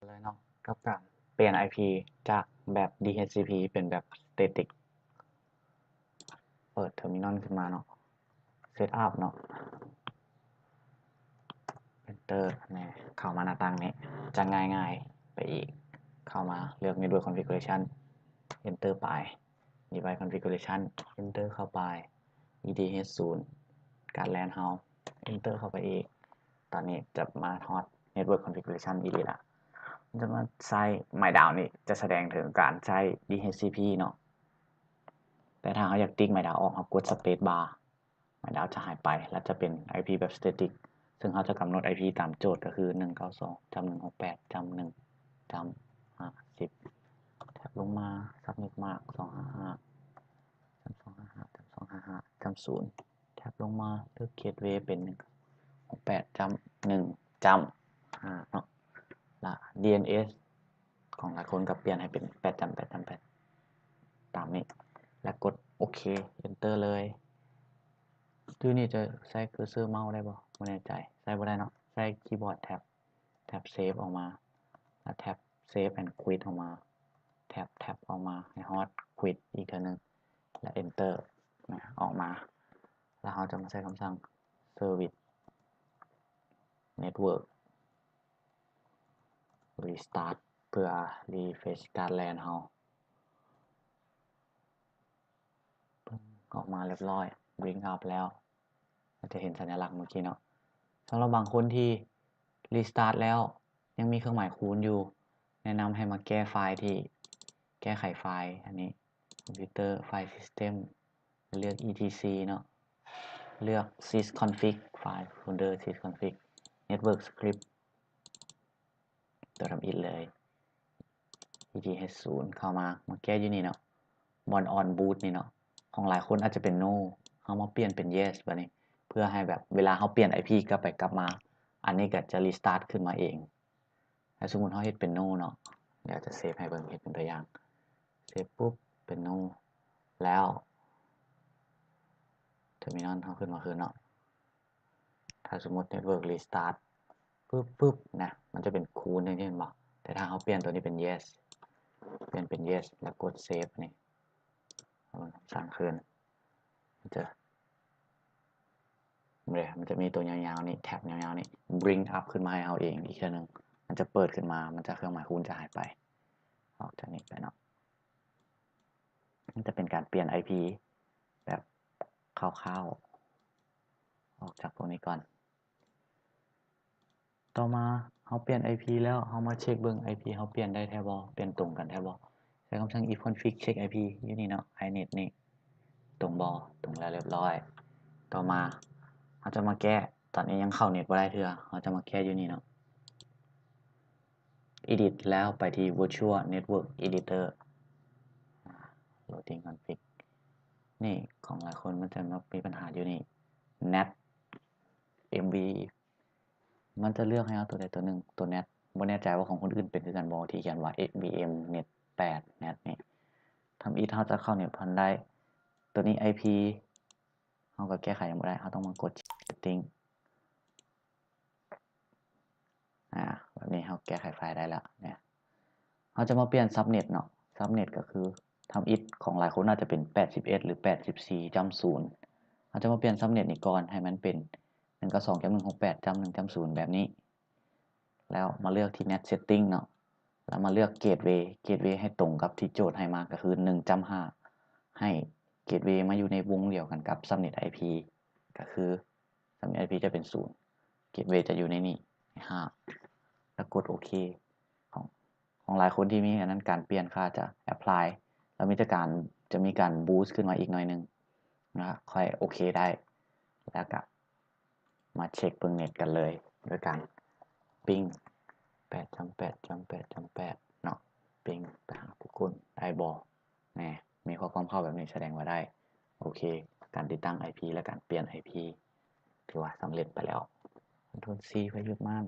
ເລີຍເນາະ ກັບການປ່ຽນ ໄອພີ ຈາກແບບ ດີເອັດຊີພີ ເປັນແບບ static. ເປີດ terminal ຂຶ້ນມາເນາະ setup ເນາະ enter ແນ່ ເຂົ້າມາໜ້າຕ່າງນີ້ຈະງ່າຍໆໄປອີກ. ເຂົ້າມາເລືອກ network configuration, enter ໄປ device configuration, enter ເຂົ້າໄປ EDH ສູນ card LAN ເຮົາ enter ເຂົ້າໄປອີກ. ຕອນນີ້ຈະມາຮອດ network configuration ອີ່ຫຼີລະ. ມັນຈະມາໃຊ້ ไม้ดาว ນີ້ຈະສະແດງເຖິງການໃຊ້ DHCP ເນາະ. ແຕ່ຖ້າເຮົາຢາກຕິກໄມ້ດາວອອກ ເຮົາກົດ space bar ໄມ້ດາວຈະຫາຍໄປ ແລ້ວຈະເປັນ IP ແບບ static ເຊິ່ງເຮົາຈະກຳນົດ IP ຕາມໂຈດ ກໍຄື ໜຶ່ງເກົ້າສອງ ຈ້ຳ ໜຶ່ງຫົກແປດ ຈ້ຳ ໜຶ່ງ ຈ້ຳ ຫ້າສິບ ແທັບລົງມາ subnet mark ສອງຫ້າຫ້າ ຈ້ຳ ສອງຫ້າຫ້າ ຈ້ຳ ສອງຫ້າຫ້າ ຈ້ຳ ສູນ ແທັບລົງມາ ເລືອກ gateway ເປັນ ໜຶ່ງຫົກແປດ ຈ້ຳ ໜຶ່ງ ຈ້ຳ ຫ້າເນາະ ລະ DNS ຂອງຫຼາຍຄົນກໍປ່ຽນໃຫ້ເປັນ ແປດ ຈ້ຳ ແປດ ຈ້ຳ ແປດ ຕາມນີ້ ແລ້ວກົດໂອເຄ enter ເລີຍ. ຢູ່ນີ້ຈະໃຊ້ cursor mouse ໄດ້ບໍ່? ບໍ່ແນ່ໃຈ ໃຊ້ບໍ່ໄດ້ເນາະ ໃຊ້ keyboard tab tab save ອອກມາ ແລ້ວ tab save and quit ອອກມາ tab tab ອອກມາ ໃຫ້ຮອດ quit ອີກເທື່ອໜຶ່ງ ແລ້ວ enter ນະ ອອກມາ ແລ້ວເຮົາຈະມາໃຊ້ຄຳສັ່ງ service network restart ເພື່ອ refresh card LAN ເຮົາ ປຶ້ງ ອອກມາຮຽບຮ້ອຍ bring up ແລ້ວ ເຮົາຈະເຫັນສັນຍາລັກເມື່ອກີ້ເນາະ. ສຳລັບບາງຄົນທີ່ restart ແລ້ວ ຍັງມີເຄື່ອງໝາຍຄູນຢູ່ ແນະນຳໃຫ້ມາແກ້ໄຟລ໌ທີ່ ແກ້ໄຂໄຟລ໌ ອັນນີ້ computer file system ເລືອກ etc ເນາະ ເລືອກ sysconfig file folder sysconfig network script ຕົວທຳອິດເລີຍ EDH ສູນ ເຂົ້າມາ ມາແກ້ຢູ່ນີ້ເນາະ ບ່ອນ on boot ນີ້ເນາະ ຂອງຫຼາຍຄົນອາດຈະເປັນ no ເຮົາມາປ່ຽນເປັນ yes ບາດນີ້ ເພື່ອໃຫ້ແບບເວລາເຮົາປ່ຽນ IP ກັບໄປກັບມາ ອັນນີ້ກໍຈະ restart ຂຶ້ນມາເອງ. ຖ້າສົມມຸດເຮົາເຮັດເປັນ no ເນາະ ດຽວຈະ save ໃຫ້ເບິ່ງ ເຮັດເປັນຕົວຢ່າງ save ປຸບ ເປັນ no ແລ້ວ terminal ເຮົາຂຶ້ນມາຄືນເນາະ. ຖ້າສົມມຸດ network restart ປຶບ ປຶບ ນະ ມັນຈະເປັນຄູນ ຈັ່ງຊີ້ ເຫັນບໍ່? ແຕ່ຖ້າເຮົາປ່ຽນຕົວນີ້ເປັນ yes ປ່ຽນເປັນ yes ແລ້ວກົດ save ນີ້ ເອົາຄຳສັ່ງຄືນ ມັນຈະ ເດ້ ມັນຈະມີຕົວຍາວໆນີ້ ແທັບຍາວໆນີ້ bring up ຂຶ້ນມາໃຫ້ເຮົາເອງອີກເທື່ອໜຶ່ງ ມັນຈະເປີດຂຶ້ນມາ ມັນຈະ ເຄື່ອງໝາຍຄູນຈະຫາຍໄປ ອອກຈາກນີ້ໄປເນາະ. ມັນຈະເປັນການປ່ຽນ IP ແບບຄ່າວໆ ອອກຈາກພວກນີ້ກ່ອນ. ຕໍ່ມາເຮົາປ່ຽນ IP ແລ້ວ ເຮົາມາເຊັກເບິ່ງ IP ເຮົາປ່ຽນໄດ້ແທ້ບໍ່ ປ່ຽນຕົງກັນແທ້ບໍ່? ໃຊ້ຄຳສັ່ງ ifconfig check IP ຢູ່ນີ້ເນາະ inet ນີ້ ຕົງບໍ່? ຕົງແລ້ວ ຮຽບຮ້ອຍ. ຕໍ່ມາເຮົາຈະມາແກ້ ຕອນນີ້ຍັງເຂົ້າ net ບໍ່ໄດ້ເທື່ອ ເຮົາຈະມາແກ້ຢູ່ນີ້ເນາະ edit ແລ້ວໄປທີ່ virtual network editor loading config ນີ້ ຂອງຫຼາຍຄົນມັນຈະມັກມີບັນຫາຢູ່ນີ້ nat mv ມັນຈະເລືອກໃຫ້ເຮົາຕົວໃດຕົວໜຶ່ງ ຕົວ nat ບໍ່ແນ່ໃຈວ່າຂອງຄົນອື່ນເປັນຄືກັນບໍ່ ທີ່ຂຽນວ່າ vm net ແປດ nat ນີ້ ທຳອິດເຮົາຈະເຂົ້າ net ພັນໄດ້ ຕົວນີ້ IP ເຮົາກໍແກ້ໄຂຫຍັງບໍ່ໄດ້ ເຮົາຕ້ອງມາກົດ setting ອາ ແບບນີ້ເຮົາແກ້ໄຂໄຟລ໌ໄດ້ແລ້ວເນຍ ເຮົາຈະມາປ່ຽນ subnet ເນາະ subnet ກໍຄື ທຳອິດຂອງຫຼາຍຄົນອາດຈະເປັນ ແປດສິບເອັດ ຫຼື ແປດສິບສີ່ ຈ້ຳ ສູນ ເຮົາຈະມາປ່ຽນ subnet ນີ້ກ່ອນ ໃຫ້ມັນເປັນ ໜຶ່ງເກົ້າສອງ ຈ້ຳ ໜຶ່ງຫົກແປດ ຈ້ຳ ໜຶ່ງ ຈ້ຳ ສູນ ແບບນີ້ ແລ້ວມາເລືອກທີ່ net setting ເນາະ ແລ້ວມາເລືອກ gateway gateway ໃຫ້ຕົງກັບທີ່ໂຈດໃຫ້ມາ ກໍຄື ໜຶ່ງ ຈ້ຳ ຫ້າ ໃຫ້ gateway ມາຢູ່ໃນວົງດຽວກັນກັບ subnet IP ກໍຄື subnet IP ຈະເປັນ ສູນ gateway ຈະຢູ່ໃນນີ້ ຫ້າ ແລ້ວກົດໂອເຄ ຂອງ ຂອງຫຼາຍຄົນທີ່ມີອັນນັ້ນ ການປ່ຽນຄ່າຈະ apply ແລ້ວມີແຕ່ການ ຈະມີການ boost ຂຶ້ນມາອີກໜ້ອຍໜຶ່ງ ແລ້ວຄ່ອຍໂອເຄໄດ້ ແລ້ວກະມາເຊັກເບິ່ງ net ກັນເລີຍ ໂດຍການ ping ແປດ ຈ້ຳ ແປດ ຈ້ຳ ແປດ ຈ້ຳ ແປດ ເນາະ ping ໄປຫາ Google ໄດ້ບໍ່ ແນ່ ມີຂໍ້ຄວາມເຂົ້າແບບນີ້ ສະແດງວ່າໄດ້ ໂອເຄ ການຕິດຕັ້ງ IP ແລະ ການປ່ຽນ IP ຖືວ່າສຳເລັດໄປແລ້ວ Ctrl C ເພື່ອຢຸດມັນ